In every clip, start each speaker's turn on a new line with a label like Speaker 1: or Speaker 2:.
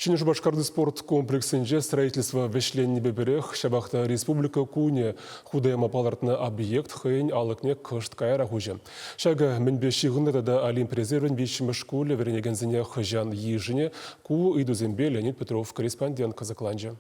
Speaker 1: Ҫӗнӗ Шупашкарти спорт комплексӗнче строительство вӗҫленнипе пӗрех, ҫапах та Республика кунӗ хута яма палӑртнӑ объект хӑйӗн алӑкне кӑшт каярах уҫӗ. Ҫакӑ мӗнпе ҫыхӑннӑ тата Олимп резервӗн виҫҫӗмӗш шкулӗ вӗренекенсене хӑҫан йышӑнӗ, ку ыйтусемпе Леонид Петров корреспондент кӑсӑкланчӗ.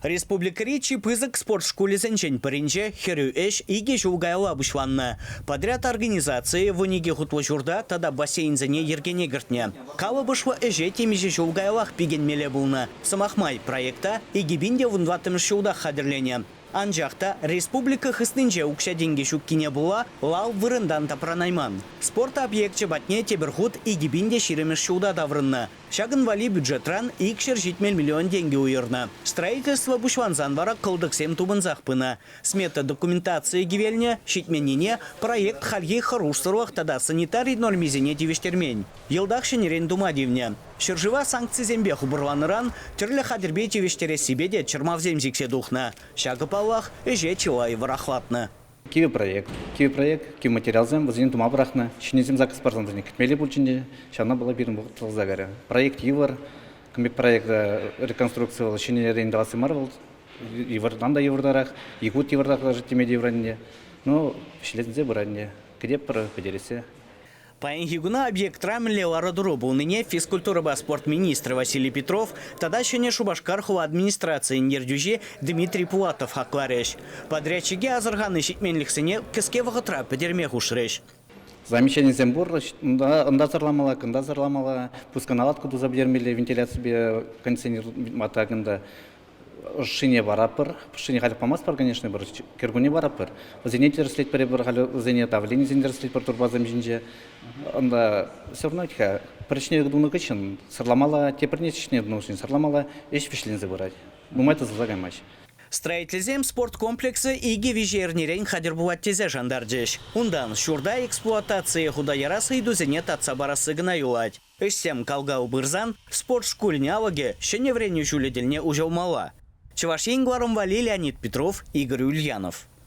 Speaker 2: Республикӑри чи пысӑк спорт шкулӗсенчен пӗринче хӗрӳ ӗҫ икӗ ҫул каялла пуҫланнӑ. Подряд организацийӗ 12 хутлӑ ҫурта тата бассейнсене йӗркене кӗртнӗ. Калӑпӑшлӑ ӗҫе темиҫе ҫул каяллах пикенмелле пулнӑ. Сӑмах май, проекта 2014 ҫултах хатӗрленӗ. Анчах та республика хыснинче укҫа-тенкӗ ҫуккине пула лав вырӑнтан тапранайман. Спорт объекчӗ патне тепӗр хут 2020 ҫулта таврӑннӑ. Ҫакӑн валли бюджетран 270 миллион тенкӗ уйӑрнӑ. Строительство пуҫлансан вара кӑлтӑксем тупӑнсах пынӑ. Смета документацийӗ кивелнӗ, ҫитменнине проект хальхи хӑрушсӑрлӑх тата санитари нормисене тивӗҫтермен. Йӑлтах ҫӗнӗрен тума тивнӗ. Ҫӗршыва санкцисемпе хупӑрланӑран тӗрлӗ хатӗрпе тивӗҫтерессипе те чӑрмавсем сиксе тухнӑ. Ҫакӑ, паллах, ӗҫе чылай вӑрахлатнӑ.
Speaker 3: Кивӗ проект. Кивӗ проект, кивӗ материалсем вӗсене тума пӑрахнӑ. Ҫӗннисем заказ парсан вӗсене кӗтмелле пулчӗ ӗнтӗ. Ҫавна пула пирӗн вӑхӑт тӑсӑлса кайрӗ. Проект йывӑр. Проект реконструкци вӑл ҫӗнӗрен тӑвасси мар вӑл. Йывӑртан та йывӑртарах. Якут йывӑртарах даже теме те йывӑр ӗнтӗ. Ну, ӗҫлесе пырать ӗнтӗ. Кӗтетпӗр пӗтерессе.
Speaker 2: Паянхи куна объектра мӗнле лару-тӑру пулнине физкультурӑпа спорт министрӗ Василий Петров тата Ҫӗнӗ Шупашкар хула администрацийӗн ертӳҫи Дмитрий Пулатов хакларӗҫ. Подрядчике асӑрханӑ ҫитменлӗхсене кӗске вӑхӑтра пӗтерме хушрӗҫ.
Speaker 3: Замечанисем пур, унта сӑрламалла, кунта сӑрламалла, пусконаладка туса пӗтермелле вентиляципе кондиционер кунта. Ӑшшине паратпӑр. Ӑшшине халӗ памастпӑр, конечно, пӗр кӗркунне паратпӑр. Вӗсене тӗрӗслетпӗр эпир халӗ вӗсене давленисене тӗрӗслетпӗр турпасем ҫинче. Ӑнта все равно вӗт-ха пӗр ӗҫне тунӑ хыҫҫӑн сӑрламалла, тепӗрне ӗҫне тунӑ хыҫҫӑн сӑрламалла, ӗҫ вӗҫленсе пырать. Нумай тӑсӑлса каймасть.
Speaker 2: Строительсем спорт комплексӗ икӗ-виҫӗ эрнерен хатӗр пулать тесе шантарчӗҫ. Унтан ҫурта эксплуатацие хута ярас ыйтусене татса парасси кӑна юлать. Ӗҫсем кал-кал пырсан спорт шкулӗн алӑкӗ ҫӗнӗ вӗренӳ ҫулӗ тӗлне уҫӑлмалла. Чӑваш Ен кӑларӑм валли Леонид Петров, Игорь Ульянов.